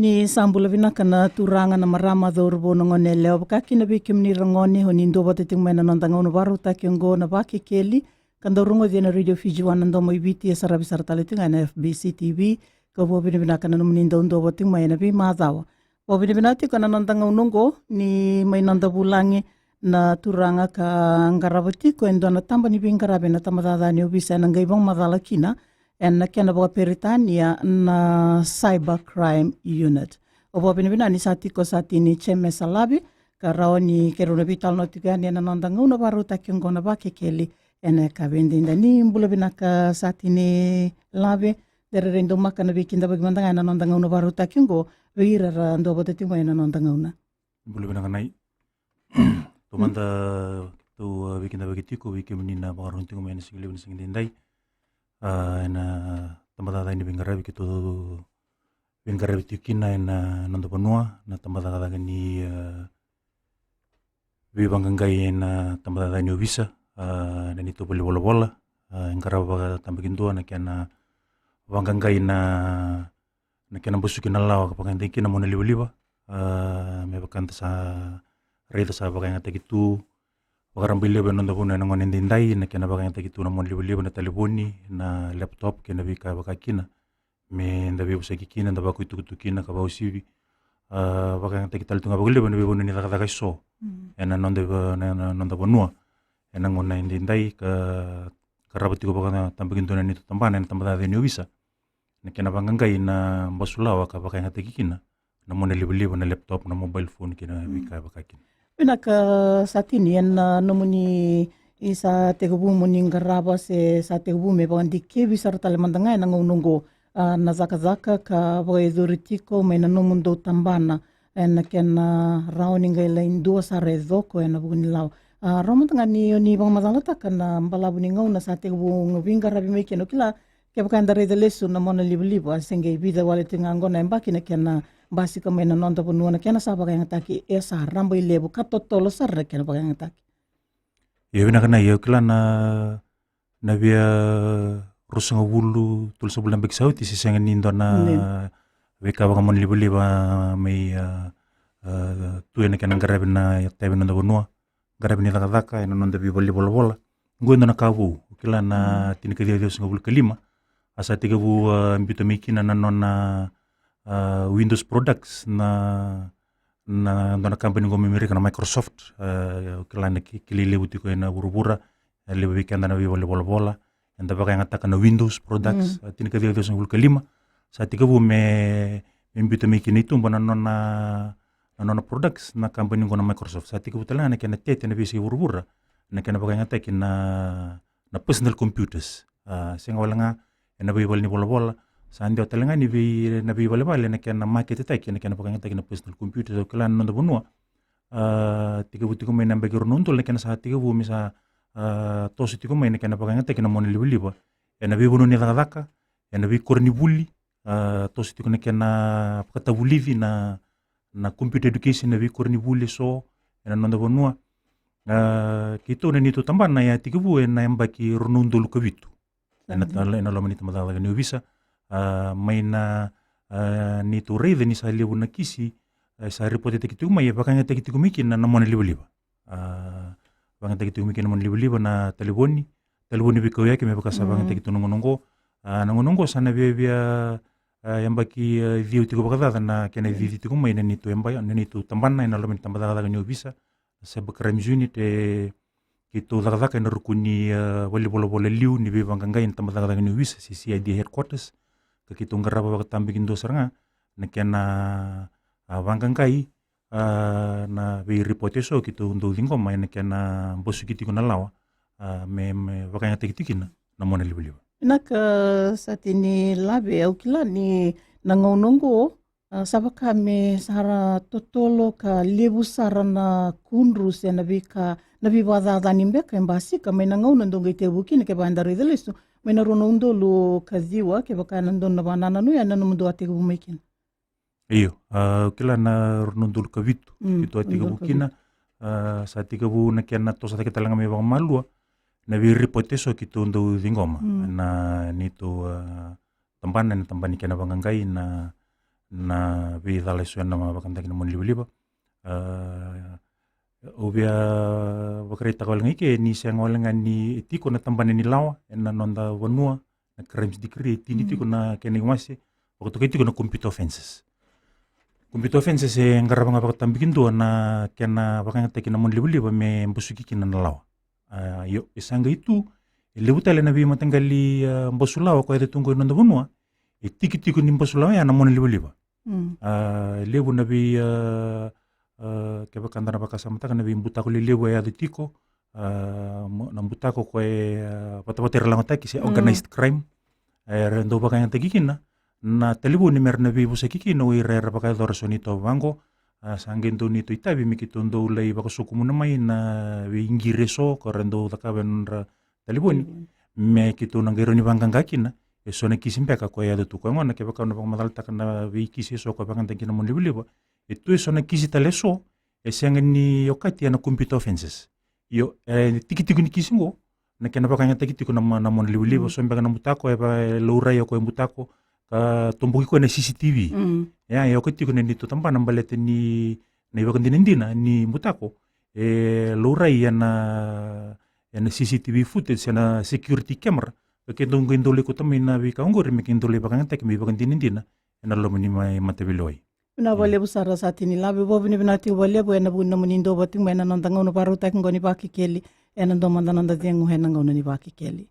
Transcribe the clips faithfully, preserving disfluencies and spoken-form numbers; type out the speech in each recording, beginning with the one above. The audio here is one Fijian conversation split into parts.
Ni sa bula vinaka na turaga, na marama, cauravou, na gone yalewa, vaka kina vei kemuni ra gone o ni dua vata tiko mai na noda gauna vakarautaki oqo na Vakekeli, ka dau rogoci ena Radio Fiji One, na domo i Viti, e saravi sara tale tiko ga ena F B C T V. Ka vakavinavinaka na nomuni dau dua vata tiko mai ena veimacawa. Vakavinavinaka tiko ena noda gauna oqo ni mai noda vulagi na turaga ka qarava tiko e dua na taba ni veiqaravi ena tabacakacaka ni ovisa ena qai vakamacala kina ena kena vakaperitania na Cyber Crime Unit. Au vakavinavinaka ni sa tiko Satini Jemesa Lave, ka rawa ni keirau na veitalanoa tiko yani ena noda gauna vakarautaki oqo na Vakekeli ena yakavi edaidai. Ni bula vinaka Satini Lave, de rairai daumaka na veikidavaki mada ga ena noda gauna vakarautaki oqo vei ira ra dua vata tiko mai ena noda gauna. Bula vinaka Nai. Tou mada tou, a, veikidavaki tiko vei kemuni na vakarorogo tiko mai ena siga levu ni siga edaidai. A, ena tabacakacaka ni veiqaravi keitou veiqaravi tiko kina ena noda vanua, na tabacakacaka ni, a, veivaqaqai ena tabacakacaka ni ovisa, a, na neitou valenivolavola, a, e qarava vakatabakidua na kena vaqaqai na, na kena basuki na lawa ka vakayagataki kina na monalivaliva, a, me vaka eda sa raica sa vakayagataki tu vakarabailevu ena noda vanua ena gauna edaidai, na kena vakayagataki tu na monalivaliva, na talevoni, na laptop kei na veika vaka kina. Me da veivosaki kina, da vakaitukutuku kina ka vakauasivi. A, vakayagataki tale tu ga vakalevu ena veivanua ni cakacaka eso. Mm. Ena noda va-, na, na noda vanua ena gauna edaidai ka qarava tiko vakatabakidua na neitou tabana ena tabacakacaka ni ovisa na kena vaqaqai na basulawa ka vakayagataki kina na monalivaliva, na laptop, na mobile phone kei na veika vaka kina. Vinaka Satini, ena nomuni sa tekivu mo ni qarava se sa tekivu me vakadikevi sara tale mada ga ena gauna oqo, a, na cakacaka ka vakayacori tiko mai na nomudou tabana ena kena rawa ni qai lai dua sara e coko ena vuku ni lawa. A, rawa mada ga ni o ni vakamacalataka na balavu ni gauna sa tekivu veiqaravi mai kina, o kila kevaka eda raica lesu na monalivaliva, se qai vica wale tiko ga oqo na yabaki na kena basika mai na noda vanua na kena sa vakayagataki, e sa rabailevu ka totolo sara na kena vakayagataki. Io, vinaka Nai, au kila na, na via ruasagavulu, tolusagavulu na yabaki sa oti se sega ni dua na veika vakamonalivaliva mai, a, a, tu ena kena qaravi na itavi ni noda vanua, qaravi ni cakacaka ena noda veivalenivolavola. Oqo e dua na ka vou, o kila na tinikaciwa ciwasagavulu ka lima a sa tekivu, a, biuta mai kina na nona, a, Windows products na, na dua na kabani oqo mai Amerika na Microsoft. A, o kila na ki-, kilai levu tiko ena vuravura, e levu vei keda na veivalenivolavola eda vakayagataka na Windows products. Mm. A, tinikaciwa ciwasagavulu ka lima sa tekivu me, me biuta mai kina i tuba na nona, na nona products na kabani oqo na Microsoft. Sa tekivu tale ga na kena tete ena veiyasai vuravura na kena vakayagataki na, na personal computers. A, sega wale ga ena veivalenivolavola, sa dewa tale ga ni vei, na veivalevale na kena maketetaki na kena vakayagataki na personal computers. Au kila na noda vanua, a, tekivu tiko mai na yabaki rua na udolu na kena sa tekivu me sa, a, toso tiko mai na kena vakayagataki na monalivaliva ena veivanua ni cakacaka, ena veikoronivuli, a, toso tiko na kena vakatavulici na, na computer education ena veikoronivuli eso ena noda vanua. A, keitou na neitou tabana e a tekivu ena yabaki rua na udolu ka vitu. Ena, ena loma ni tabacakacaka ni ovisa, a, mai na, a, neitou raica ni sa levu na kisi, a, sa ripotetaki tiko mai, e vakayagataki tiko mai kina na monalivaliva. A, vakayagataki tiko mai kina na monalivaliva, na talevoni, talevoni veikauyaki me vaka sa vakayagataki tu na gauna oqo. A, na gauna oqo sa na viavia, a, yabaki, a, ciwa tiko vakacaca na kena cici tiko mai na neitou yaba-, na neitou tabana ena loma ni tabacakacaka ni ovisa, Cyber Crimes Unit, e keitou cakacaka ena ruku ni, a, valenivolavola liu ni veivaqaqai ena tabacakacaka ni ovisa se C I D headquarters. Ka keitou qarava vakatabakidua sara ga na kena, a, vaqaqai, a, na veiripote eso keitou dau ciqoma ena kena basuki tiko na lawa, a, me, me vakayagataki tiko kina na monalivaliva. Vinaka Satini Lave, au kila ni na gauna oqo, a, sa vaka me sa ra totolo ka levu sara na kudru se na veika, na veivakacaca ni beka e basika mai na gauna dou qai tekivu kina, kevaka eda raica lesu mai na rua na udolu ka ciwa, kevaka ena dua na vakanananu ya na nomudou a tekivu mai kina. Io, a, au kila na rua na udolu ka vitu keitou a tekivu kina. A, sa tekivu na kena toso cake tale ga mai vakamalua na veiripote eso keitou dau ciqoma na neitou, a, tabana, na tabana ni kena vaqaqai na, na veicala eso ena vakayagataki na monalivaliva. A, au via vakaraitaka wale ga i ke ni sega wale ga ni e tiko na tabana ni lawa ena noda vanua, na crimes decree, e tini tiko na kena iwase, vakatokai tiko na computer offences. Computer offences e qarava ga vakatabakidua na kena vakayagataki na monalivaliva me basuki kina na lawa. A, io, e sa qai tu, e levu tale na veimataqali, a, basu lawa ko yaco tu qo e noda vanua, e tiki tiko ni basu lawa ya na monalivaliva. Mm. A, levu na vei, a, a, kevaka da na vakasamataka na veibutako lelevu e yaco tiko, a, mo-, na butako ko e, a, vatavata era lagotaki se organized crime. Era dau vakayagataki kina na talevoni me ra na veivosaki kina o ira era vakayacora so na itovo vaqo. A, sa qai dau neitou itavi me keitou dau lai vakasokumuna mai na veiqiri eso ko ra dau cakava ena nodra talevoni. Mm. Me keitou na qai rawa ni vaqaqa kina eso na kisi beka ko e yaco tu. Koya gona kevaka au na vakamacalataka na veikisi eso ko e vakayagataki na monalivaliva, e tu eso na kisi tale eso e sega ni okati ena computer offences. Io, e tikitiki ni kisi qo na kena vakayagataki tiko na mo-, na monalivaliva. Mm. So beka na butako e va-, e laurai o koya e butako, ka toboki koya na C C T V. Mm. Ia, e okati tiko na neitou tabana baleta ni na ivakadinadina ni butako e laurai ena, ena C C T V footage, ena security camera. Ka keitou qai dau lai kauta mai na veika oqori me keitou lai vakayagataki me ivakadinadina ena loma ni mai mataveilewai. Vinaka vakalevu sara Sati ni Lave, vakavinavinaka tiko vakalevu ena vuku ni nomuni duavata tiko mai ena noda gauna vakarautaki qo ni Vakekeli, ena dua mada noda cegu ena gauna ni Vakekeli.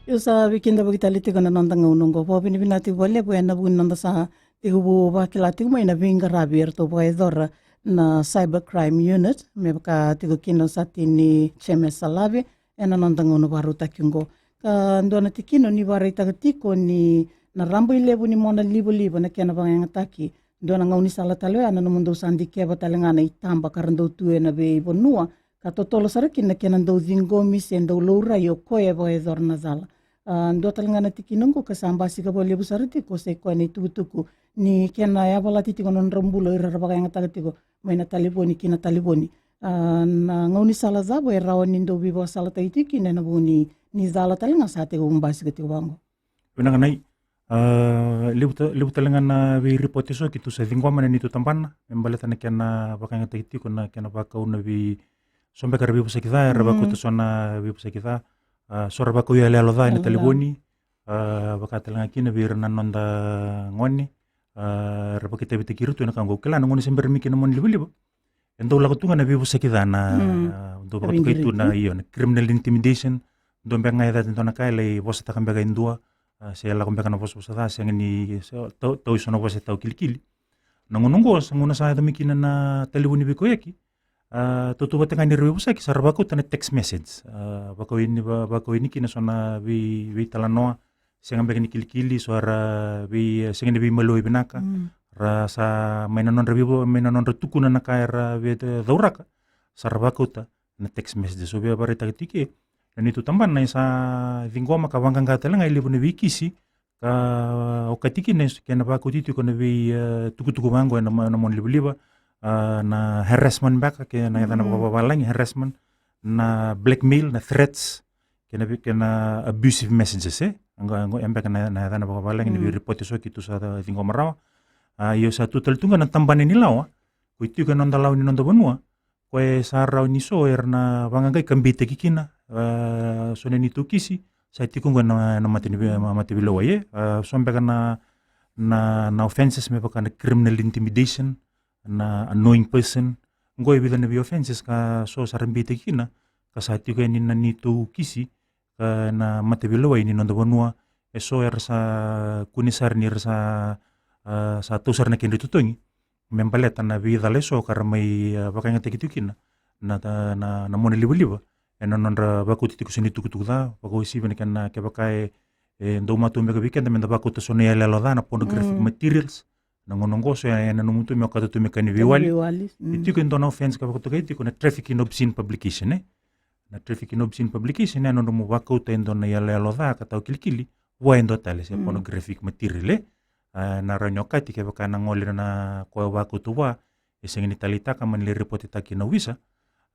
Io, sa veikidavaki tale tiko na noda gauna oqo. Vakavinavinaka tiko vakalevu ena vuku ni noda sa tekivu vakila tiko mai na veiqaravi eratou vakayacora na Cybercrime Unit, me vaka tiko kina o Sati ni James Salave, ena noda gauna vakarautaki oqo. Ka dua na tikina ni vakaraitaka tiko ni na rabailevu ni monalivaliva na kena vakayagataki. Dua na gaunisala tale oya na nomudou sa dikeva tale ga na itaba ka ra dau tu ena veivanua, ka totolo sara kina na kena dau ciqomi se dau laurai o koya e vakayacora na cala. A, dua tale ga na tikina oqo ka sa basika vakalevu sara tiko, sai koya na itukutuku ni kena yavalati tiko na nodra bula o ira era vakayagataka tiko mai na talevoni ki na talevoni. A, na gaunisala cava e rawa ni dau veivakasalataki tiko kina ena vuku ni, ni cala tale ga sa tekivu basika tiko vaqo? Vinaka Nai. A, levu ta-, levu tale ga na veiripoti eso keitou sa ciqoma na neitou tabana me baleta na kena vakayagataki tiko na kena vakau na vei, so beka era veivosaki ca, era vakauta so na veivosaki ca. A, so ra vakau iyaloyalo ca ena talevoni. A, vaka tale ga kina vei ira na noda gone, a, era vakaitavitaki ira tu ena ka oqo. Kila na gauna se bera mai kina na monalivaliva, e dau lako tu ga na veivosaki ca na, mm, dau vakatokai tu na, io, na criminal intimidation. Dua beka ga e cati dua na ka e lai vosataka beka e dua, a, se lako beka na vosavosa ca, sega ni, se tau, tau eso na vosa e tau kilikili. Na gauna oqo sa gauna sa yaco mai kina na talevoni veikoyaki, a, tautauvata ga ni ra veivosaki sa ra vakauta na text message. A, vakau yani, va-, vakau yani kina so na vei, veitalanoa sega beka ni kilikili, so era vei, sega ni veimaliwai vinaka. Mm. Ra sa mai na nodra veivo-, mai na nodra tukuna na ka era veicauraka, sa ra vakauta na text message. So via vakaraitaka tiko na neitou tabana e sa ciqoma ka vaqaqa tale ga e levu na veikisi, ka okati kina eso kena vakauti tiko na vei, e, tukutuku vaqo ena mo-, na monalivaliva, a, na harassment beka, kei na yacana vakavavalagi harassment, na blackmail, na threats, kei na vei, kei na abusive messages, e? Oqo, oqo, e beka na, na yacana vakavavalagi na veiripoti eso keitou sa ciqoma rawa. A, io sa tu tale tu ga na tabana ni lawa ko e tiko ena noda lawa ni noda vanua, ko e sa rawa ni so era na vaqaqai ka beitaki kina, a, so na neitou kisi sa tiko oqo ena, ena mata ni vei-, ma-, mataveilewai, e. A, so beka na, na, na offences me vaka na criminal intimidation, na annoying person. Oqo e vica na vei offences ka so sa ra beitaki kina, ka sa tiko yani na neitou kisi, ka na mataveilewai ni noda vanua, eso era sa kune sara ni ra sa, a, sa tau sara na kedra itotogi me baleta na veicala eso ka ra mai, a, vakayagataki tiko kina na, na, na monalivaliva ena nodra vakauti tiko so na itukutuku ca, vakauasivi na kena kevaka e, e dau matau beka vei keda me da vakauta so na iyaloyalo ca, na pornographic materials. Na gauna oqo so e, e nanuma tu me okata tu me ka ni veiwali. Veiwali, mm. E tiko e dua na offense ka vakatokai tiko na trafficking obscene publication, e? Na trafficking obscene publication, e, na nomu vakauta e dua na iyaloyalo ca ka tau kilikili vua e dua tale, se pornographic material, e? A, na rawa ni okati kevaka na gole na koya vakautu vua, e sega ni taleitaka mani lai ripotetaki na ovisa.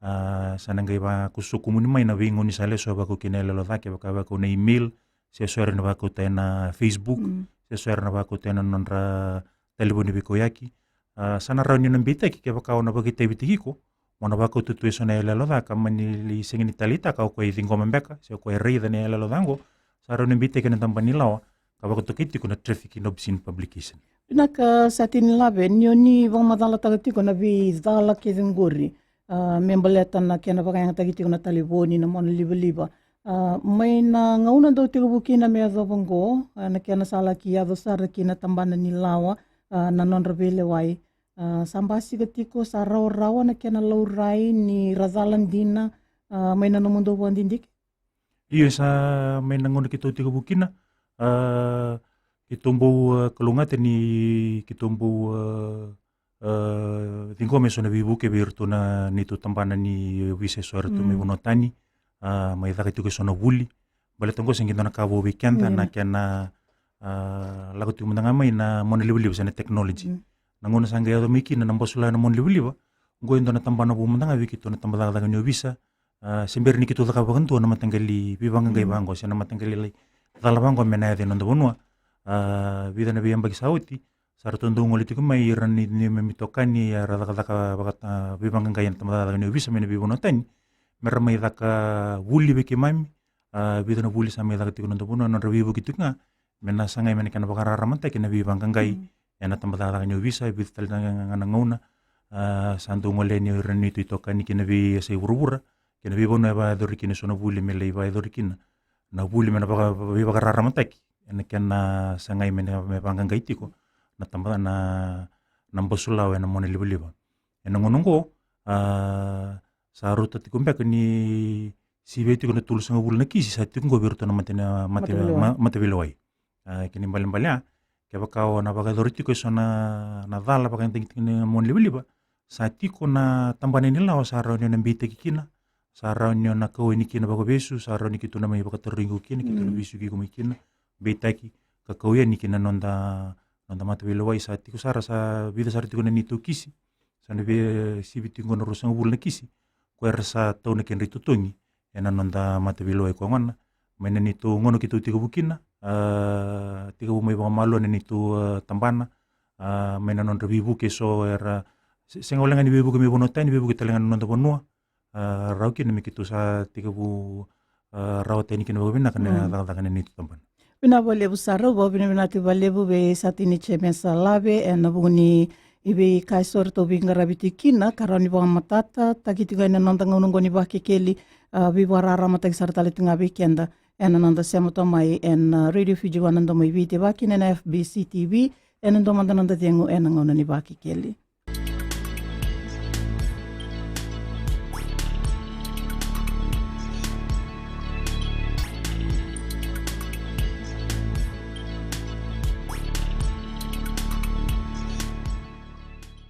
A, sa na qai vakusukumuni mai na veigaunisala eso e vakau kina e yaloyalo ca, kevaka vakau na email, se so era na vakauta ena Facebook, se so era na vakauta ena nodra talevoni veikauyaki. A, sa na rawa ni na beitaki kevaka o na vakaitavitaki iko mo na vakauta tu eso na yaloyalo ca ka mani lai sega ni taleitaka o koya e ciqoma beka se o koya e raica na yaloyalo ca oqo. Sa rawa ni beitaki ena tabana ni lawa ka vakatokai tiko na Traffic in Obscene Publication. Vinaka Satini Lave, ni o ni vakamacalataka tiko na veicala kece oqori, a, me baleta na kena vakayagataki tiko na talevoni, na mona livaliva. A, mai na gauna dau tekivu kina me yacova oqo, a, na kena sa laki yaco sara ki na tabana ni lawa, a, na nodra veilewai. A, sa basika tiko, sa rawarawa na kena laurai ni ra cala dina, a, mai na nomudou vakadidike? Io, sa mai na gauna keitou tekivu kina, a, keitou bau, a, kalougata ni keitou bau, a, a, ciqoma eso na veivuke vei iratou na neitou tabana ni ovisa eso eratou mai vanua tani, a, mai caka tiko eso na vuli. Baleta oqo sa qai dua na ka vou vei keda na kena, a, lako tiko mada ga mai na mona livaliva se na technology. Na gauna sa qai yaco mai kina na basulawa ena mona livaliva, oqo e dua na tabana vou mada ga vei keitou na tabacakacaka ni ovisa. A, se bera ni keitou cakava vakadua na mataqali veivaqaqai vaqo se na mataqali lai cala vaqo me na yaco ena noda vanua. A, vica na veiyabaki sa oti, sa ratou dau gole tiko mai ira na neimami itokani era cakacaka vaka, a, veivaqaqai ena tabacakacaka ni ovisa mai na veivanua tani, me ra mai caka vuli vei keimami. A, vica na vuli sa mai caka tiko ena noda vanua, na nodra veivuke tiko ga me na sagai me na kena vakararamataki na veivaqaqai ena tabacakacaka ni ovisa. Vica tale ga na gauna, a, sa dau gole yani ira na neitou itokani ki na veiyasai vuravura, ki na veivanua e vakayacori kina eso na vuli, me lai vakayacori kina na vuli me na vaka, veivakararamataki ena kena sagai me na, me vaqaqai tiko na taba, na, na basulawa ena mona livaliva. Ena gauna oqo, a, sa rauta tiko beka ni sivia tiko na tolusagavulu na kisi sa tiko oqo vei iratou na mate, na mate, mataveilewai. Ma, mataveilewai. A, kena ibalebale ya, kevaka o na vakayacora tiko eso na, na cala vakayagataki tiko na mona livaliva, sa tiko na tabana ni lawa sa rawa ni o na beitaki kina, sa rawa ni o na kau yani kina vakavesu, sa rawa ni keitou na mai vakatarogi iko kina, keitou na vesuki iko mai kina, beitaki ka kau yani kina noda, noda mataveilewai. Sa tiko sara, sa vica sara tiko na neitou kisi, sa na veisivi tiko na ruasagavulu na kisi ko era sa tau na kedra itotogi ena noda mataveilewai ko gona. Mai na neitou gauna keitou tekivu kina, a, tekivu mai vakamalua na neitou, a, tabana, a, mai na nodra veivuke eso era, se, sega wale ga ni veivuke mai vanua tani, veivuke tale ga na noda vanua, a, rawa kina me keitou sa tekivu, a, rawata yani kina vakavinaka na cakacaka na neitou tabana. Vinaka vakalevu sara, au vakavinavinaka vakalevu vei Satini Jemesa Lave ena vuku ni veika eso eratou veiqaravi tiko kina ka rawa ni vakamatatataki tiko ena noda gauna oqo ni Vakekeli, a, veivakararamataki sara tale tiko ga vei keda ena noda sema toka mai ena, a, Radio Fiji One, na Domo i Viti, vakakina ena F B C T V, ena dua mada noda cegu ena gauna ni Vakekeli.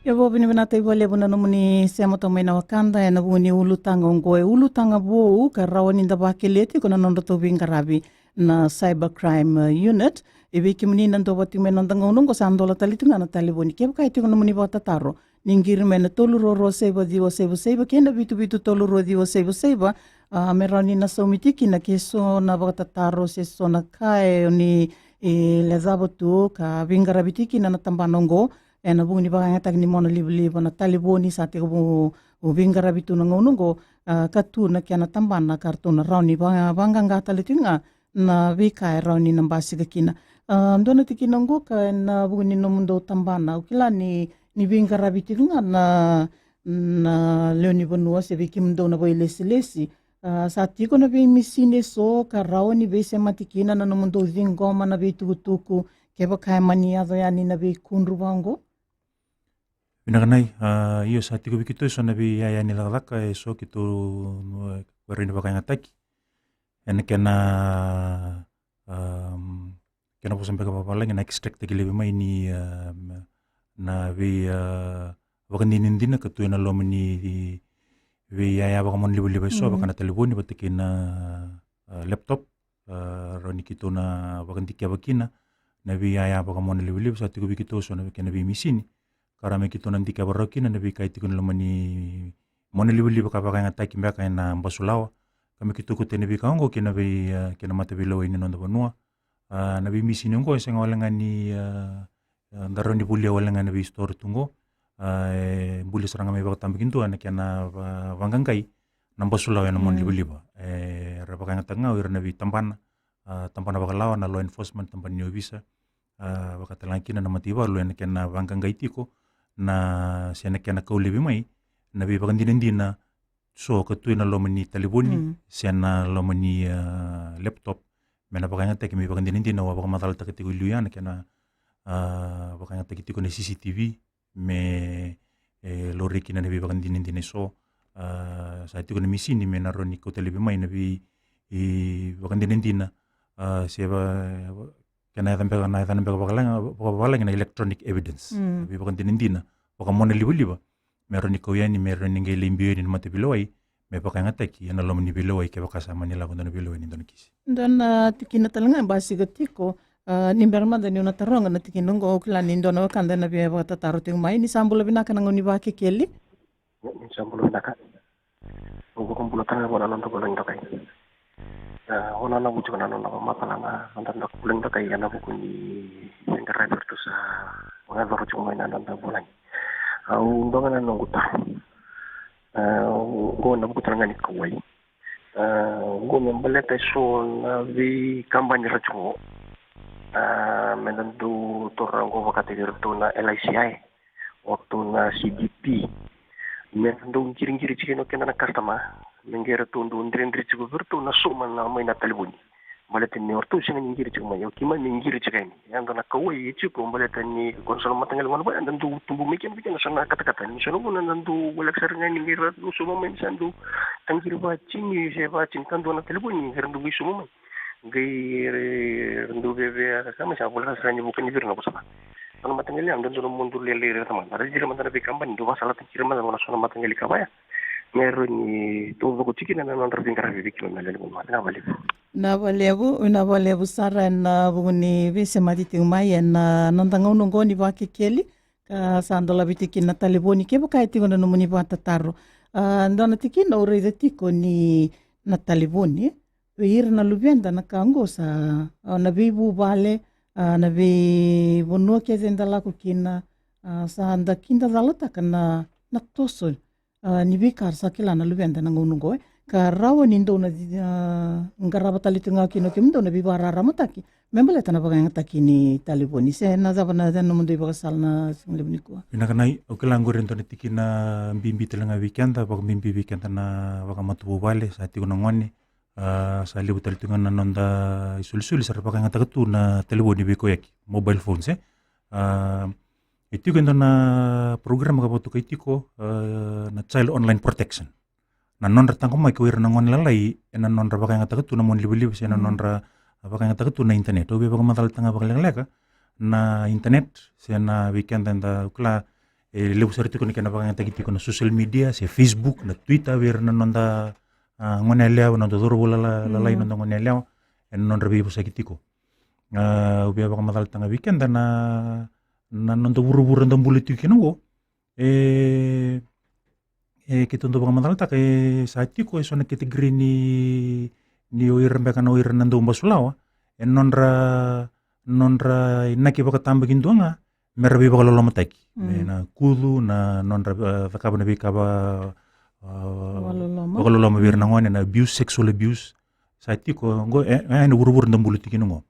Ia, vakavinavinaka vakalevu na nomuni sema toka mai na wekada ena vuku ni ulutaga oqo. E ulutaga vou ka rawa ni da vakelia tiko na nodratou veiqaravi na Cybercrime, uh, Unit. E vei kemuni na duavata tiko mai na noda gauna oqo, sa dola tale tiko ga na talevoni. Kevaka e tiko na nomuni vakatataro, ni qiri mai na tolu rua rua saiva ciwa saiva saiva kei na vitu vitu tolu rua ciwa saiva saiva, a, me rawa ni na saumi tiko kina ke so na vakatataro se so na ka e o ni, e, lecava tu ka veiqaravi tiko kina na tabana oqo. Ena vuku ni vakayagataki ni mona livaliva, na talevoni sa tekivu veiqaravi tu na gauna oqo, a, ka tu na kena tabana ka ratou na rawa ni va, vaqaqa tale tiko ga na veika e rawa ni na basika kina. A, dua na tikina oqo ka ena vuku ni nomudou tabana, au kila ni, ni veiqaravi tiko ga na, na lewe ni vanua se vei kemudou na vakailesilesi. A, sa tiko na veimisini eso ka rawa ni veisemati kina na nomudou ciqoma na veitukutuku kevaka e mani yaco yani na veikudru vaqo? Vinaka Nai, a, io, sa tiko vei keitou eso na veiyaya ni cakacaka eso keitou, e, rawa ni vakayagataki. Ena kena, am, kena vosa beka vavalagi na extract-taki laivi mai ni, am, na vei, a, vakadinadina ka tu ena loma ni veiyaya vakamonalivaliva eso, vaka na talevoni vata kei na, a, laptop, a, rawa ni keitou na vakadikeva kina na veiyaya vakamonalivaliva, sa tiko vei keitou so na kena veimisini. Ka ra me keitou na dikeva rawa kina na veika e tiko ena loma ni monalivaliva ka vakayagataki beka ena basulawa. Ka me keitou kauta na veika oqo kei na vei, e, kei na mataveilewai ni noda vanua. A, na veimisini oqo e sega wale ga ni, a, a, da rawa ni volia wale ga ena veisitoa tu oqo. A, e buli sara ga mai vakatabakidua ena kena va-, vaqaqai na basulawa ena monalivaliva. E, ra vakayagataka ga o ira na veitabana, a, tabana vakalawa, na law enforcement, tabana ni ovisa, a, vakatalega kina na mataivalu ena kena vaqaqai tiko na, se na kena kau laivi mai na veivakadinadina so ka tu ena loma ni talevoni, mm, se na loma ni, a, laptop, me na vakayagataki me ivakadinadina. Au a vakamacalataka tiko i liu ya na kena, a, vakayagataki tiko na C C T V me, e, laurai kina na veivakadinadina eso. A, sa tiko na misini me na rawa ni kauta laivi mai na vei, e, vakadinadina, a, se va, kena yacana beka, na yacana beka vakalaga, vakavalagi na electronic evidence. Mm. Na veivakadinadina vakamonalivaliva me rawa ni kau yani, me rawa ni qai lai biu yani na mataveilewai, me vakayagataki ena loma ni veilewai kevaka sa mani lako dua na veilewai ni dua na kisi. Dua na tikina tale ga e basika tiko, a, ni bera mada niu na taroga na tikina oqo, au kila ni dua na wekada ena via vakatataro tiko mai. Ni sa bula vinaka na gauna ni Vakekeli. Ni sa bula vinaka. Au vakabula tale ga vua na noda vulagi dokai. A, au nanuma tiko na nona vakamatala na noda vulagi dokai ena vuku ni veiqaravi eratou sa vakayacora tiko mai na noda vulagi. Au dua ga na noqu taro. A, oqo ena vuku tale ga ni kauwai. A, oqo me baleta eso na veikabani ra tiko. A, me da dau taura oqo vakataki iratou na L I C I, o ratou na C D P. Me da dau qiriqiri tiko kina o keda na customer, me qai ratou dau dredre tiko vei iratou na sauma na, mai na talevoni. Baleta ni o ratou sega ni qiri tiko mai, o keimami qiri tiko yani. Ia dua na kauwai e tiko baleta ni ko na so na mataqali vanua eda dau tubu mai kina, vei keda so na katakata. Ni so na gauna eda dau voleka sara ga ni qai ra dau sauma mai ni sa dau taqiri vakatini se vakatini ka dua na talevoni, qai ra dau qai sauma mai. Qai ra dau vevea ka mai sa voleka sara ni vuka ni viri na vosa. So na mataqali ya dau dau na mudu lailai ira tamata. Ra dira mada na veikabani, dau vakasalataki ira mada na so na mataqali ka vaya. Me rawa ni taucoko tiko kina na nodra veiqaravi vei keimami na lewe ni vanua. Vinaka vakalevu. Vinaka vakalevu, vinaka vakalevu sara ena vuku ni veisemati tiko mai ena noda gauna oqo ni Vakekeli. Ka sa dolavi tiko kina na talevoni kevaka e tiko na nomuni vakatataro. A, dua na tikina au raica tiko ni na talevoni, e? Vei ira na luveda na ka oqo sa, a, na veivuvale, a, na veivanua kece eda lako kina, a, sa da kidacalataka na, na toso, a, ni veika ra sa kila na luveda na gauna oqo, e. Ka rawa ni dou na, a, qarava tale tiko ga kina o kemudou na veivakararamataki me baleta na vakayagataki ni talevoni. Se na cava na, na nomudou ivakasala na siga levu nikua? Vinaka Nai, au kila oqori e dua na tikina bibi tale ga vei keda, vakabibi vei keda na vakamatavuvale, sa tiko na gone, a, sa levu tale tiko ga na noda isolisoli sa ra vakayagataka tu na talevoni veikauyaki, mobile phones, e. A, e tiko e dua na program ka vakatokai tiko, a, na Child Online Protection. Na nodra taqomaki o ira na gone lalai ena nodra vakayagataka tu na monalivaliva se na, mm, nodra vakayagataka tu na internet. Au via vakamacalataka ga vakalekaleka na internet, se na vei keda eda kila e levu sara tiko na kena vakayagataki tiko na social media, se Facebook, na Twitter, vei ira na noda, a, gone yalewa, noda cauravou lala-, lalai, mm, noda gone yalewa, ena nodra veivosaki tiko. A, au via vakamacalataka ga vei keda na, na noda vuravura da bula tiko kina oqo. E, e keitou dau vakamacalataka, e sa tiko e so na category ni, ni o ira beka na o ira na dau basulawa, e nodra, nodra inaki vakatabakidua ga me ra veivakalolomataki. Mm. E na kucu, na nodra, a, cakava na veika va, a, vakaloloma, vakaloloma vei ira na, mm, gone, na abuse, sexual abuse. Sa tiko oqo, e, e na vuravura da bula tiko kina oqo.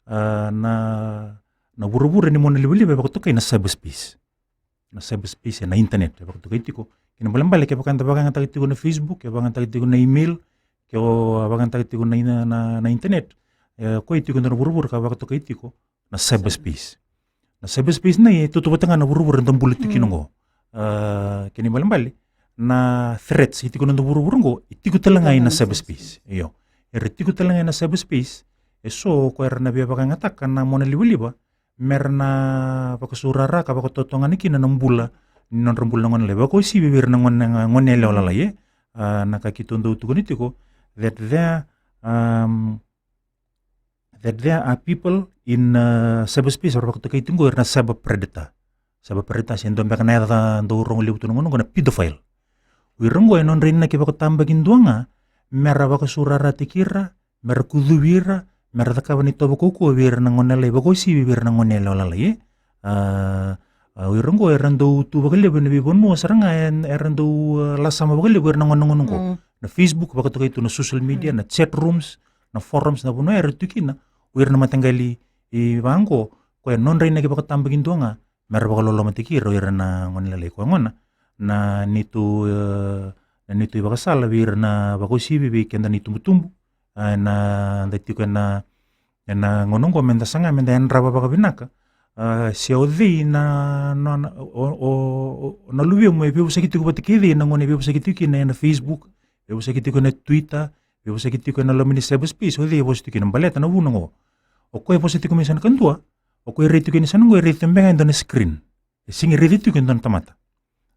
A, na, na vuravura ni monalivaliva e vakatokai na cyberspace. Na cyberspace, e na internet, e vakatokai tiko. Kena ibalebale kevaka eda vakayagataka tiko na Facebook, e vakayagataka tiko na email, ke o vakayagataka tiko na, na, na, na internet, e koya e tiko e dua na vuravura ka vakatokai tiko na cyberspace. Na cyberspace na e tautauvata ga na vuravura eda bula tiko kina, mm, oqo. A, kena ibalebale na threats e tiko ena noda vuravura oqo e tiko tale ga ena cyberspace. Io. Era tiko tale ga ena cyberspace. E so ko era na via vakayagataka na monalivaliva me ra na vakasaurara ka vakatotogana kina na bula ni nodra bula na gone lalai. Vakauasivi vei ira na gone, gone yalewa lalai, e. A, na ka keitou dau tukuna tiko that there, um, that there are people in, uh, cyberspace, era vakatokai tu qo era na cyber predator. Cyber predator se dua beka na yaca dau rogo levu tu na gauna qo na pedophile. O ira qo e nodra inaki vakatabakidua ga mera vakasaurarataki ira, mera kucuvi ira, mera cakava na itovo kaukauwa vei ira na gone lalai, vakauasivi vei ira na gone yalewa lalai, e. A, a, o ira qo era dau tu vakalevu ena veivanua sara ga e, era dau, a, lasama vakalevu ira na gone na gauna qo. Mm. Na Facebook, vakatokai tu na social media, mm, na chat rooms, na forums, na vanua era tu kina o ira na mataqali, e, vaqo, koya e nodra inaki vakatabakidua ga mera vakalolomataki ira o ira na gone lalai. Koya gona na neitou, e, na neitou ivakasala vei ira na vakauasivi, vei keda na itubutubu, a, eda tiko ena, ena gauna qo, meda saga meda yadrava vakavinaka, a, se o cei na, na, na, o, o, o, na luvemu e veivosaki tiko vata kei cei, na gauna e veivosaki tiko kina ena Facebook, veivosaki tiko ena Twitter, veivosaki tiko ena loma ni cyberspace, o cei e vosa tiko kina, baleta na vuna qo. O koya e vosa tiko mai sa na kadua, o koya e raici tiko yani sa na qo, e raici tiko beka e dua na screen. E sega ni raici tiko e dua na tamata.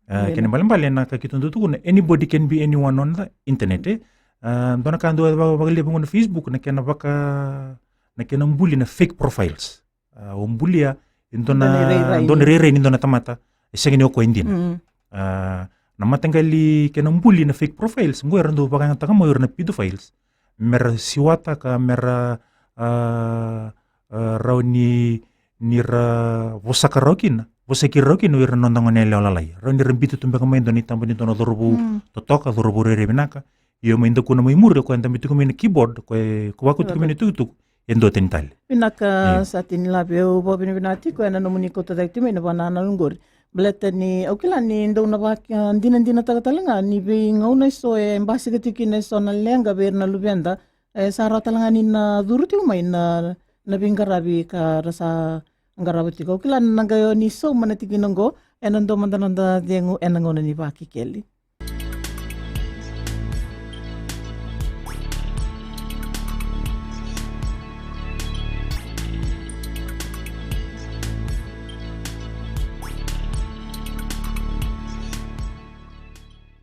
A, kena ibalebale na ka keitou dau tukuna, anybody can be anyone on the internet, e. A, dua na ka dau va-, vakalevu qo na Facebook, na kena vaka, na kena buli na fake profiles. A, o bulia e dua na, dua na irairai, dua na irairai ni dua na tamata e sega ni o koya dina. Mm. A, na mataqali kena buli na fake profiles qo era dau vakayagataka mai o ira na pedophiles mera siwataka, mera, a, a, rawa ni, ni ra vosaka rawa kina, vosaki rawa kina o ira na noda gone yalewa lalai. Rawa ni ra biuta tu beka mai e dua na itaba ni dua na cauravou, mm, totoka, cauravou rairai vinaka. Io, mai dakuna mai muri, o koya e dabe tiko mai na keyboard, o koya e, o koya e vakau tiko mai na itukutuku, e duatani tale. Vinaka, e, Sati ni Lave, au vakavinavinaka tiko ena nomuni kauta cake tiko mai na vakanananu qori. Baleta ni au kila ni dau na vakadinadinataka tale ga ni veigauna eso e basika tiko kina eso na leqa vei ira na luveda, e, sa rawa tale ga ni na curu tiko mai na, na veiqaravi ka ra sa qarava tiko. Au kila na qai o ni sauma na tikina qo, ena dua mada na noda cegu ena gauna ni Vakekeli.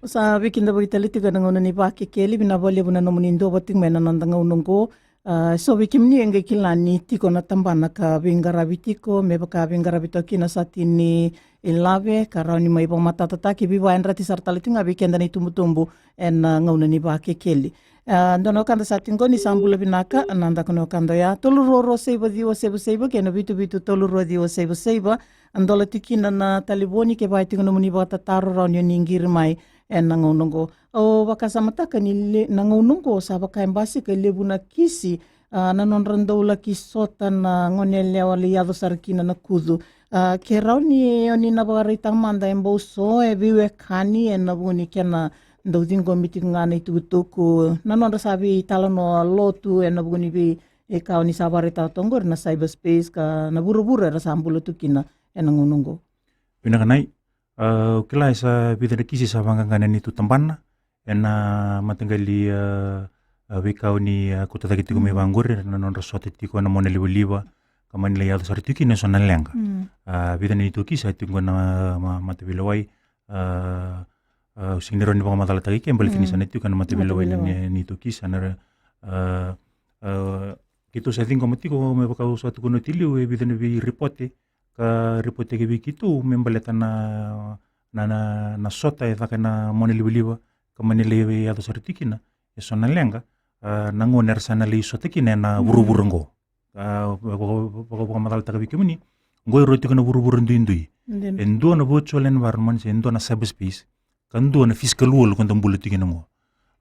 Sa veikidavaki tale tiko ena gauna ni Vakekeli, vinaka vakalevu na nomuni duavata tiko mai ena noda gauna oqo. A, so vei kemuni e qai kila ni tiko na tabana ka veiqaravi tiko, me vaka veiqaravi toka kina Sati ni Lave, ka rawa ni mai vakamatatataki, veivakayadrati sara tale tiko ga vei keda na itubutubu ena gauna ni Vakekeli. A, dua na wekada sa tiko qo, ni sa bula vinaka, na daku ni wekada oya, tolu rua rua saiva ciwa saiva saiva kei na vitu vitu tolu rua ciwa saiva saiva. A, dola tiko kina na talevoni kevaka e tiko nomuni vakatataro, rawa ni o ni qiri mai ena gauna oqo. Au vakasamataka ni le-, na gauna oqo sa vaka e basika e levu na kisi, a, na nodra dau laki sota na gone yalewa, lai yaco sara kina na kucu. A, ke rawa ni o ni na vakaraitaka mada e bau so e veiwekani ena vuku ni kena dau ciqomi tiko ga na itukutuku, na nodra sa veitalanoa lotu ena vuku ni vei, e, ka o ni sa vakaraitaka toka qori, na cyberspace ka na vuravura era sa bula tu kina ena gauna oqo. Vinaka Nai. A, au kila e sa vica na kisi sa vaqaqa ena neitou tabana ena mataqali, a, a, veika o ni, a, kauta cake tiko mai, mm, vaqori, na nodra sota tiko ena mona livaliva ka mani lai yaco sara tiko kina eso na leqa. Mm. A, vica na neitou kisi sa tiko ena ma-, mataveilewai. A, a, au sega ni rawa ni vakamacalataka i ke baleta ni, mm, sa na tiko ena mataveilewai na, mataveilewai, ne-, neitou kisi, a, na, a, a, keitou sa ciqoma tiko me vaka au sa tukuna oti e liu, e vica na veiripote ka ripoteki vei keitou me baleta na, na, na, na sota e caka ena mona livaliva ka mani lai yaco sara tiko kina eso na leqa, a, na gauna era sa na lai sota kina ena, mm, vuravura oqo. A, vaka, vaka, vakamacalataka vei kemuni, oqo e rua tiko na vuravura duidui. Dina. E dua na virtual environment, se dua na cyberspace, ka dua na physical world ko da bula tiko kina oqo.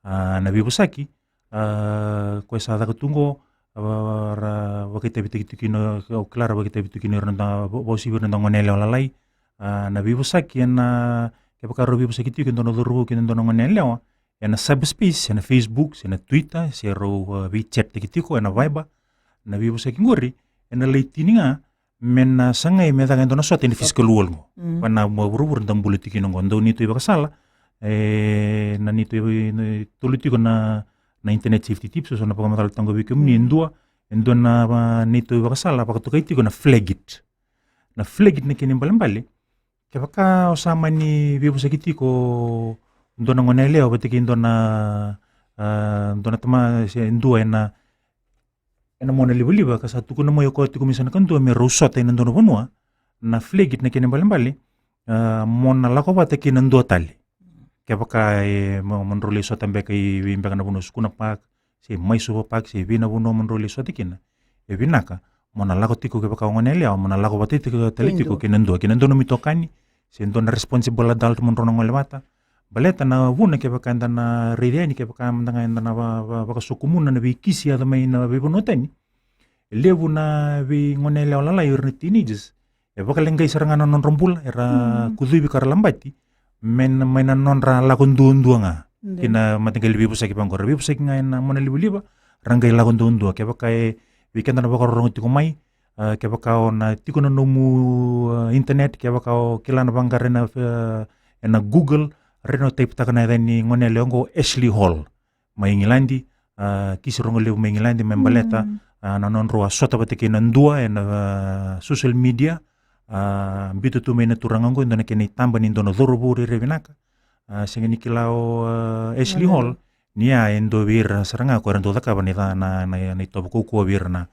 A, na veivosaki, a, koya sa caka tu oqo, a, ra vakaitavitaki tiko kina, au kila ra vakaitavi tiko kina ira na noda, va-, vakauasivi ira na noda gone yalewa lalai. A, na veivosaki ena, kevaka rau veivosaki tiko e dua na cauravou kei na dua na gone yalewa ena cyberspace, ena Facebook, se na Twitter, se rau, a, veichat-taki tiko ena Viber. Na veivosaki qori ena lai tini ga me na sagai me caka e dua na sota ena physical world qo. Mm. Vaka na vuravura da bula tiko kina qo. Dau neitou ivakasala, e, na neitou iva-, na, tolu tiko na, na internet safety tips, so na vakamacalataka qo vei kemuni, mm, e dua, e dua na, va, neitou ivakasala vakatokai tiko na Flagit. Na Flagit na kena ibalebale, kevaka o sa mani veivosaki tiko dua na gone yalewa vata kei dua na, a, dua na tama se dua ena, ena mona livaliva ka sa tukuna mai o koya tiko mai sa na kadua me rau sota ena dua na vanua, na flag it na kena ibalebale, ah, mo na lako vata kei na dua tale. Kevaka e mo, mo drau lai sota beka i vei beka na vanua, Sukuna Park, se Maisuva Park, se vei na vanua mo drau lai sota kina, e vinaka mo na lako tiko, kevaka o gone yalewa, mo na lako vata tiko tale tiko kei na dua, kei na dua nomu itokani se dua na responsible adult mo drau na gole vata. Baleta na vuna, kevaka eda na raica yani, kevaka mada ga eda na va, va, vakasokumuna na veikisi yaco mai na veivanua tani, e levu na veigone yalewa lalai, o ira na teenagers, e vakaleqai sara ga na nodra bula, era kucuvi ka ra labati mai na, mai na nodra lako duadua ga ki na mataqali veivosaki vaqo. Ra veivosaki ga ena mona livaliva, ra qai lako duadua. Kevaka e vei keda na vakarorogo tiko mai, ah, kevaka o na tiko na nomu, ah, internet, kevaka o kila na vaqara ena, ah, ena Google, rai na o type taka na yaca ni gone yalewa oqo, Ashley Hall, mai Igiladi, ah, kisi rogo levu mai Igiladi, me baleta, ah, na nodrau a sota vata kei na dua ena, ah, social media, ah, biuta tu mai na turaga oqo e dua na kena itaba ni dua na cauravou rairai vinaka, ah, sega ni kila o, ah, Ashley Hall ni a e dua vei ira sara ga ko era dau cakava na ica, na, na, na itovo kaukaua vei ira na,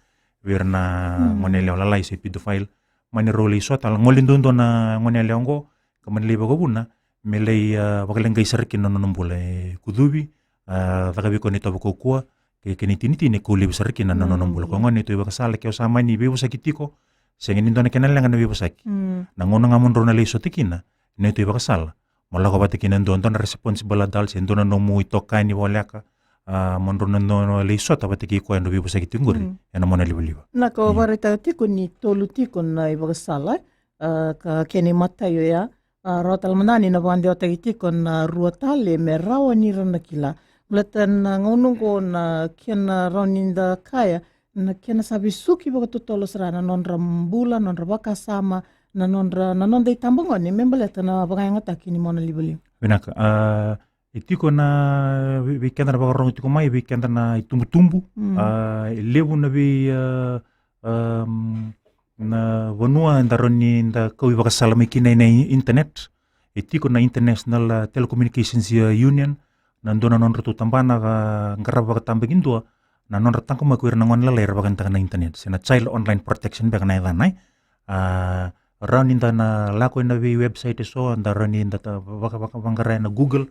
vei ira na gone yalewa lalai se pedophile. Mani rau lai sota, gole duadua na gone yalewa oqo, ka mani lai vakavuna me lai, ah, vakaleqai sara kina na nona bula, e kucuvi, ah, caka vei koya na itovo kaukaua, kei, kei na itinitini e kau laivi sara kina na nona bula. Koya gona na neitou ivakasala, ke o sa mani veivosaki tiko, sega ni dua na kena leqa na veivosaki. Na gauna ga mo drau na lai sota kina, na neitou ivakasala, mo lako vata kei na dua, dua na responsible adult se dua na nomu itokani voleka, ah, mo drau na, na, na lai sota vata kei koya, drau veivosaki tiko qori ena mona livaliva. Na ka o vakaraitaka tiko ni tolu tiko na ivakasala, ah, ka kena imatai oya, ah, rawa tale mada ni na vakadewataki tiko na rua tale me rawa ni ra na kila. Baleta na gauna oqo na kena rawa ni da kaya, na kena sa vesuki vakatotolo sara na nodra bula, nodra vakasama, na nodra, na noda itabagone me baleta na vakayagataki ni mona livaliva. Vinaka, ah, e tiko na vei, vei keda na vakarorogo tiko mai, vei keda na itubutubu, ah, e levu na vei, ah, ahm, na vanua eda rawa ni da kau ivakasala mai kina ena i-, internet. E tiko na International, ah, Telecommunications, ah, Union, na dua na nodratou tabana ka qarava vakatabakidua na nodra taqomaki o ira na gone lalai era vakayagataka na internet, se na Child Online Protection beka na yacana, e. Ah, rawa ni da na lako ena vei website eso, da rawa ni da ta vaka, vaka, vaqara ena Google,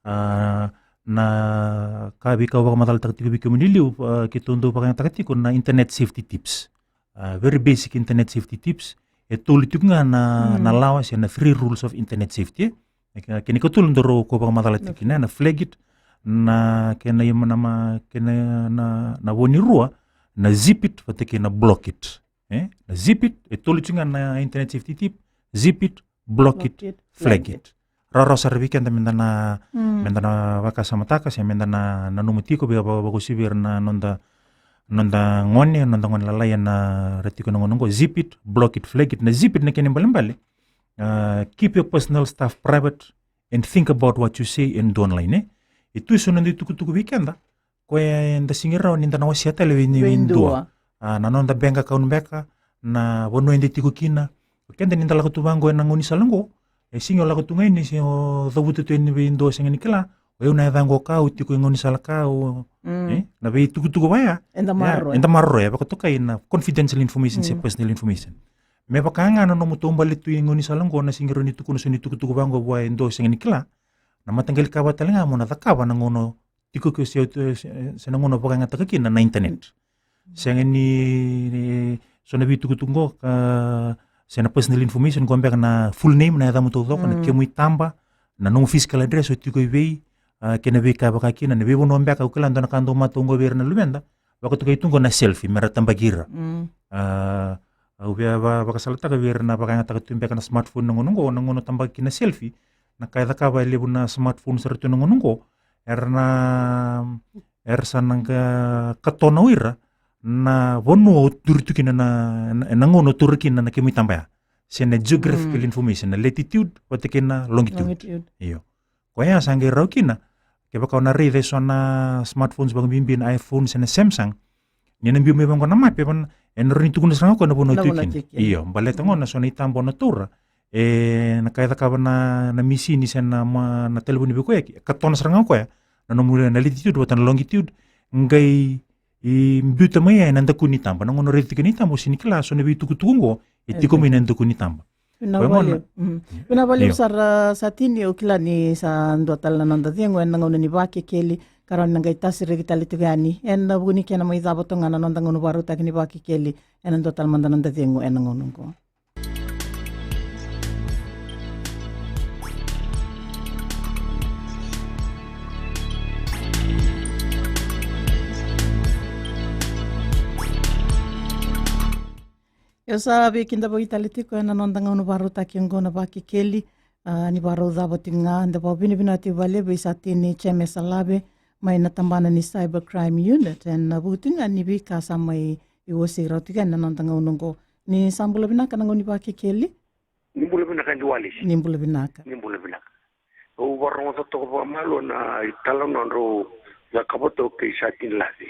ah, na ka, veika au vakamacalataka tiko vei kemuni e liu, ah, keitou dau vakayagataka tiko na internet safety tips. Ah, very basic internet safety tips. E tolu tiko ga na, na lawa, se na three rules of internet safety, e. Na ke, kena ikatolu daru ko vakamacala tiko kina, na flag it, na kena ima, na ma, kena na, na vo ni rua, na zip it vata kei na block it. E, na zip it, e tolu tiko ga na internet safety tip: zip it, block it, flag it. Rawarawa sara vei keda meda na, meda na vakasamataka se meda na nanuma tiko, vei, vaka, vakauasivi ira na noda, noda gone, noda gone lalai ena ra tiko ena gauna oqo. Zip it, block it, flag it. Na zip it na kena ibalebale, ah, keep your personal stuff private and think about what you say and do online, e. E tu eso na dui tukutuku vei keda koya eda sega ni rawa ni da na wasea tale vei, vei dua. Ah, na noda bank account beka, na vanua eda tiko kina. O keda ni da lako tu vaqo ena gaunisala oqo, e sega ni o lako tu ga yani se o cavuta tu yani vei dua sega ni kila, o yau na yacaqu o ka, au tiko e gaunisala ka, o, e, na veitukutuku vaya eda maroroya, eda maroroya, e vakatokai na confidential information se personal information. Me vaka ga na nomu taubale tu e gaunisala oqo, na sega ni rawa ni tukuna so ni tukutuku vaqo vua e dua sega ni kila, na mataqali ka vata tale ga mo na cakava na gauna tiko ke se, se, se na gauna vakayagataka kina na internet. Sega ni, ni so na veitukutuku qo ka, se na personal information qo beka, na full name, na yacamu taucoko, na kemu itaba, na nomu physical address, o tiko i vei, ah, kei na veika vaka kina, na veivanua beka. Au kila dua na ka dau matau qo vei ira na luveda, vakatokai tu qo na selfie, mera tabaki ira. Ah, au via va, vakasalataka vei ira na vakayagataka tu beka na smartphone na gauna oqo, na gauna tabaki kina selfie, na ka e cakava e levu na smartphone sara tu na gauna oqo, era na, era sa na qa, katona o ira na vanua o duri tu kina na, na, na gauna o taura kina na kemu itaba ya. Se na geographical information, na latitude vata kei na longitude. Longitude. Io. Koya sa qai rawa kina, kevaka o na raica eso na smartphones vakabibi, na iPhone se na Samsung, ni na biu mai vaqo na mape, ena rawa ni tukuna sara ga o koya na vanua o tiko kina. Io, baleta qo na so na itaba o na taura, e, na ka e cakava na, na misini se na ma, na talevoni veiwekani, e katona sara ga o koya na nomu, na latitude vata na longitude, qai i biuta mai ya ena daku ni taba. Na gauna raici tiko ni taba, o sega ni kila so na veitukutuku oqo e tiko mai na daku ni taba. Vinaka vakalevu. Mm. Vinaka vakalevu sara, Satini, au kila ni sa dua tale na noda cegu ena gauna ni Vakekeli, ka rawa ni na qai tasi reki tale tiko yani ena vuku ni kena mai cava toka ga na noda gauna vakarautaki ni Vakekeli ena dua tale mada noda cegu ena gauna oqo. Io, sa veikidavaki tale tiko ena noda gauna vakarautaki oqo na Vakekeli. A, ni vakarau cava tiko ga, da vakavinavinaka tiko vakalevu vei Satini Jeme Salave mai na tabana ni Cyber Crime Unit ena vuku tiko ga ni veika sa mai wasei rawa tiko ena noda gauna oqo. Ni sa bula vinaka na gauna ni Vakekeli. Ni bula vinaka, Diwali. Ni bula vinaka. Ni bula vinaka. Au vakarogoca toka vakamalua na italanoa drau cakava toka kei Satini Lave.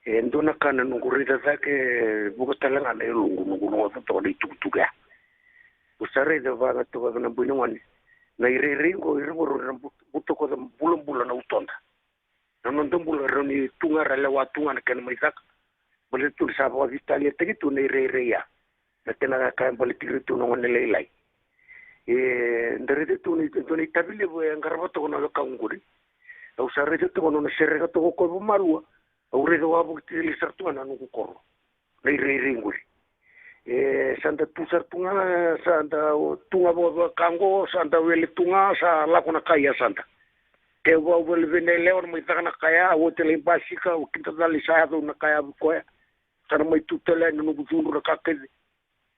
E dua na ka na noqu raica cake, e vuka tale ga na yaloqu noqu rogoca toka na itukutuku ya. Au sa raica vaka toka na bui na gone, na irairai qo, ira qo rau na bu-, butakoca bulabula na utoda. Na noda bula, rawa ni tu ga ra lewa tu ga na kena mai caka. Baleta tu ni sa vakavitaliataki tu na irairai ya. Na kena ka e baleti ira tu na gone lailai. E, da raica tu ni, tu na itavi levu e qarava toka na wekaqu qori. Au sa raica toka nona sereka toka o koya vakamalua. Au raica wavoki tale sara tu ga na noqu koro. Na irairai qori. E, sa da tu sara tu ga, sa da tu ga vakavaka qo, sa da wele tu ga, sa lako na ka ya sa da. Ke au via vei na yalewa na mai caka na ka ya, au oti lai basika, au kidacala ni sa yaco na ka ya vei koya. Sa na mai tu tale yani na noqu cudru na ka kece.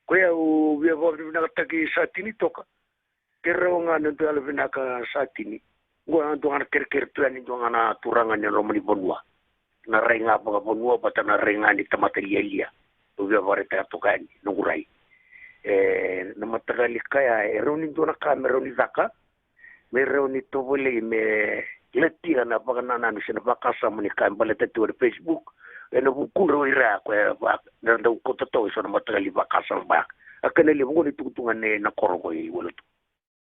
Koya au via vakavinavinakataki Satini toka. Keirau ga na dua yalovinaka Satini. Qo na dua ga na kerekere tu yani, dua ga na turaga ni loma ni vanua. Na rai ga vakavanua vata na rai ga ni tamata lialia. Au via vakaraitaka toka yani noqu rai. E, na mataqali ka ya, e rawa ni dua na ka me rawa ni caka, me rawa ni tovolei me latia na vakanananu se na vakasama ni ka e baleta tiko ena Facebook, ena vukudrau o ira koya va-, na dau kauta toka eso na mataqali vakasama beka. A kena levu qo na itukutuku ga nei na koro qo i Wailotu.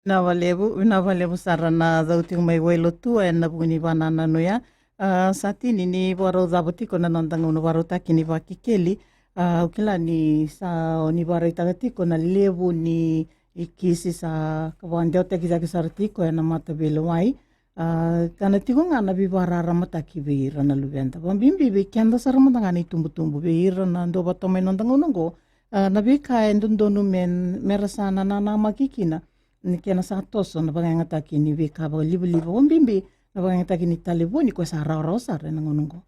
Vinaka vakalevu, vinaka vakalevu sara na cau tiko mai Wailotu ena vuku ni vakanananu ya. A, Satini, ni vakarau cava tiko na noda gauna vakarautaki ni Vakekeli. A, au kila ni sa, o ni vakaraitaka tiko na levu ni ikisi sa ka vakadewataki cake sara tiko ena mataveilewai. A, ka na tiko ga na veivakararamataki vei ira na luveda, vakabibi vei keda sara mada ga na itubutubu, vei ira na dau vata mai noda gauna oqo. A, na veika e dodonu me, me ra sa nanamaki kina ni kena sa toso na vakayagataki ni veika vakalivaliva, vakabibi na vakayagataki ni talevoni, koya sa rawarawa sara ena gauna oqo.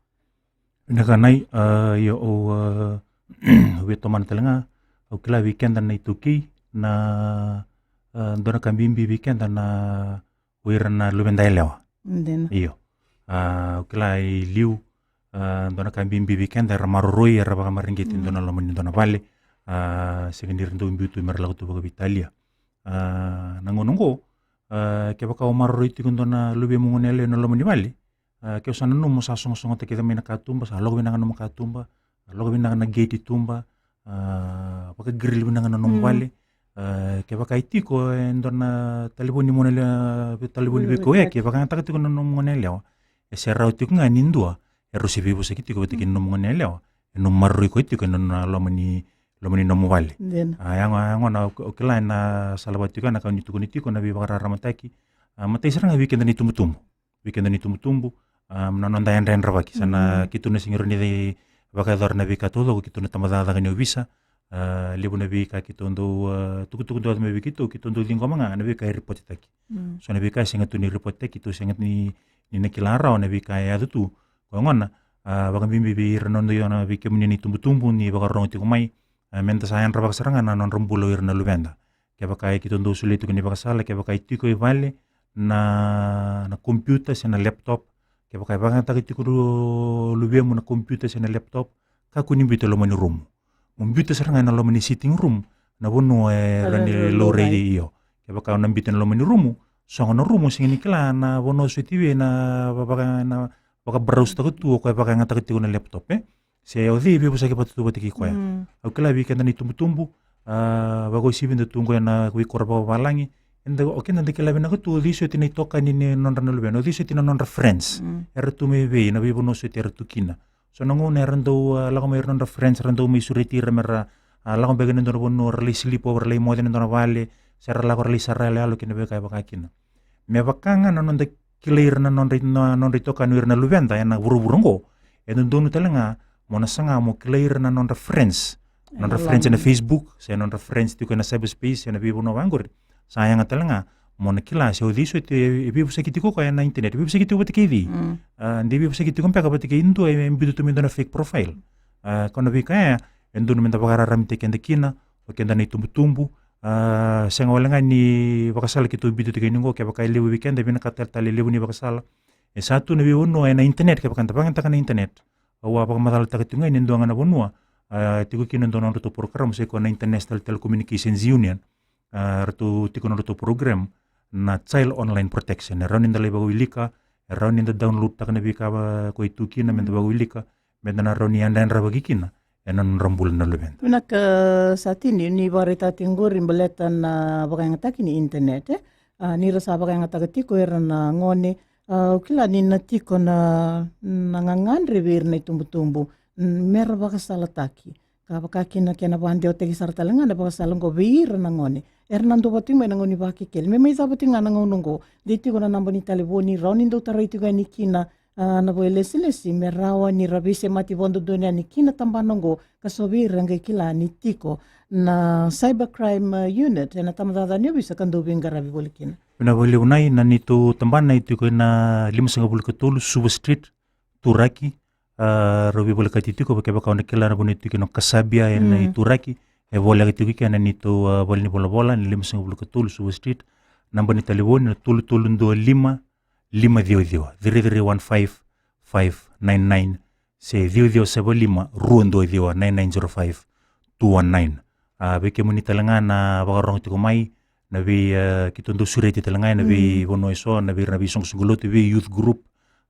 Vinaka Nai, a, io, au, a, au via tomana tale ga, au kila vei keda na iTaukei na, a, dua na ka bibi vei keda na o ira na luveda yalewa. Dina. Io. A, au kila i liu, a, dua na ka bibi vei keda era maroroi, era vakamareqeti dua na loma ni dua na vale, a, sega ni ra dau biu tu me ra lako tu vakaveitalia. A, na gauna oqo, a, kevaka o maroroi tiko dua na luvemu gone yalewa ena loma ni vale, a, ke o sa nanuma o sa sogosogo takica mai na katuba, sa lako vinaka nomu katuba, lako vinaka na gate i tuba, a, vakagril vinaka na nomu vale. A, kevaka e tiko e dua na talevoni mona le-, talevoni vei koya, kevaka e taka tiko na nomu gone yalewa, e se rawa tiko ga ni dua e rau se veivosaki tiko vata kei na nomu gone yalewa, e nomu maroroi koya tiko ena loma ni, loma ni nomu vale. Dina. A, ya gona, ya gona au, au kila ena sala vata tiko ya na ka ni tukuni tiko na veivakararamataki. A, matai sara ga vei keda na itubutubu. Vei keda na itubutubu, a, na noda yadrayadravaki. Sa na keitou na sega ni rawa ni vakayacora na veika taucoko, keitou na tabacakacaka ni ovisa. A, levu na veika keitou dau, a, tukutuku dua mai vei keitou, keitou dau ciqoma ga na veika e ripotitaki. So na veika e sega tu ni ripotitaki, keitou sega ni, ni na kila rawa na veika e yaco tu. Koya gona, a, vakabibi vei ira na noda, io, na vei kemuni na itubutubu ni vakarorogo tiko mai, a, meda sa yadravaka sara ga na nodra bula o ira na luveda. Kevaka e keitou dau solia tiko na ivakasala, kevaka e tiko i vale na, na computer se na laptop, kevaka e vakayagataka tiko o luvemu na computer se na laptop, kakua ni biuta e loma ni rumu. Mo biuta sara ga ena loma ni sitting room, na vanua e rawa ni laurai, io. Kevaka o na biuta ena loma ni rumu, sogo na rumu, sega ni kila na vanua soti vei na va-, vaka-, na vakabarausataka tu o koya e vakayagataka tiko na laptop, e? Se o cei e veivosaki vata tu vata kei koya. Au kila vei keda na itubutubu, a, vakauasivi da tu qo ena veikoro vakavalagi, eda, o keda da kila vinaka tu o cei soti na itokani ni nodra na luvena, o cei soti na nodra friends. Era tu mai vei, na veivanua soti era tu kina. So na gauna era dau, ah, lako mai ira na nodra friends, ra dau mai sureti ira me ra, ah, lako beka ina dua na vanua, ra lai sleepover, ra lai moce ina dua na vale, se ra lako ra lai sara yaloyalo kei na veika e vaka kina. Me vaka ga na noda kilai ira na nodra, na nodra itokani o ira na luveda ena vuravura oqo, e dodonu tale ga mo na saga mo kilai ira na nodra friends. Nodra friends ena Facebook, se nodra friends tiko ena cyberspace, ena veivanua vaqori. Sa yaga tale ga mo na kila se o cei soti e, e veivosaki tiko koya ena internet, e veivosaki tiko vata kei cei. Mm. Ah, de veivosaki tiko beka vata kei dua e, e biuta tu me dua na fake profile. Ah, ko na veika ya e dodonu meda vakararamataki keda kina, o keda na itubutubu. Ah, sega wale ga ni vakasala keitou biuta tiko yani oqo, kevaka e levu vei keda e vinakata tale, tale e levu ni vakasala. E sa tu na veivanua ena internet, kevaka da vakayagataka na internet. Au a vakamacalataka tiko ga ni dua ga na vanua, ah, tiko kina e dua na nodratou porokaramu, se koya na International Telecommunications Union. Ah, ratou tiko na nodratou program na Child Online Protection. E rawa ni da lai vakawilika, e rawa ni da download taka na veika va-, koya e tu kina, meda vakawilika, meda na rawa ni yadrayadravaki kina ena nodra bula na luveda. Vinaka, Satini, ni vakaraitaka tiko qori baleta na vakayagataki ni internet, e? Ah, ni ra sa vakayagataka tiko era na gone, ah, au kila ni na tiko na, na gagadre vei ira na itubutubu, mm, me ra vakasalataki. Ka vaka kina kena vakadewataki sara tale ga na vakasala oqo vei ira na gone era na dua vata tiko mai na gauna ni Vakekeli. Me mai cava tiko ga na gauna oqo, de tiko na naba ni talevoni, rawa ni dau tarai tiko yani kina, ah, na vakailesilesi me rawa ni ra veisemati vakadodonu yani kina tabana oqo, ka so vei ira qai kila ni tiko na Cybercrime, ah, Unit ena tabacakacaka ni ovisa ka dau veiqaravi voli kina. Vinaka vakalevu. Na neitou tabana e tiko ena limasagavulu ka tolu Suva Street, Turaki. Ah, rau veivolekati tiko, kevaka o na kila na vanua e tiko kina o Kasabia ena, mm, Turaki, e voleka tiko kina na neitou, ah, valenivolavola, na limasagavulu ka tolu Suva Street. Naba ni talevoni na tolu tolu dua lima, lima ciwa ciwa, three three one five, five nine nine, se ciwa ciwa saiva lima, rua dua ciwa, nine nine zero five, two one nine. Ah, vei kemuni tale ga na vakarorogo tiko mai, na vei, ah, keitou dau sureti tale ga ena, mm, veivanua eso, na vei ira na veisoqosoqo lotu, vei youth group.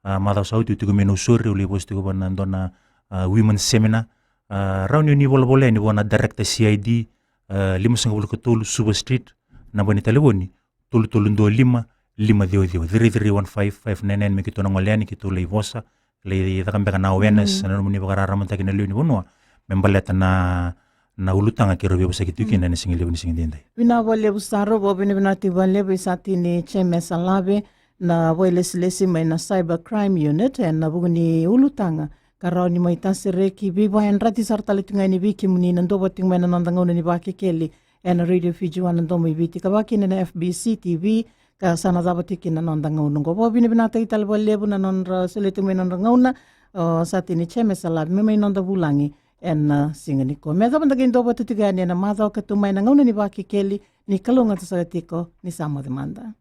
Ah, macawa sa oti au tiko mai Nausori, au lai vosa tiko vua na dua na, ah, women seminar. Ah, rawa ni o ni volavola yani vua na director C I D, ah, limasagavulu ka tolu Suva Street, naba ni talevoni, tolu tolu dua lima, lima ciwa ciwa, three three one five, five nine nine, me keitou na gole yani, keitou lai vosa, lai caka beka na awareness, mm, na nomuni vakararamataki na lewe ni vanua, me baleta na, na ulutaga keirau veivosaki tiko kina, mm, ena siga levu ni siga edaidai. Vinaka vakalevu sara, vakavinavinaka tiko vakalevu vei Satini James Alave, na vakailesilesi mai na Cyber Crime Unit, ena vuku ni ulutaga ka rawa ni mai tasereki, veivakayadrati sara tale tiko ga yani vei kemuni na dua vata tiko mai na noda gauna ni Vakekeli ena Radio Fiji One, na Domo i Viti, ka vaka kina na F B C T V, ka sa na cava tiko kina na noda gauna oqo. Vakavinavinakataki tale vakalevu na nodra solia tiko mai na nodra gauna o Satini James Alave me mai noda vulagi ena, ah, siga nikua. Me yacova da qai dua vata tiko yani ena macawa ka tu mai na gauna ni Vakekeli. Ni kalougata saka tiko, ni sa moce mada.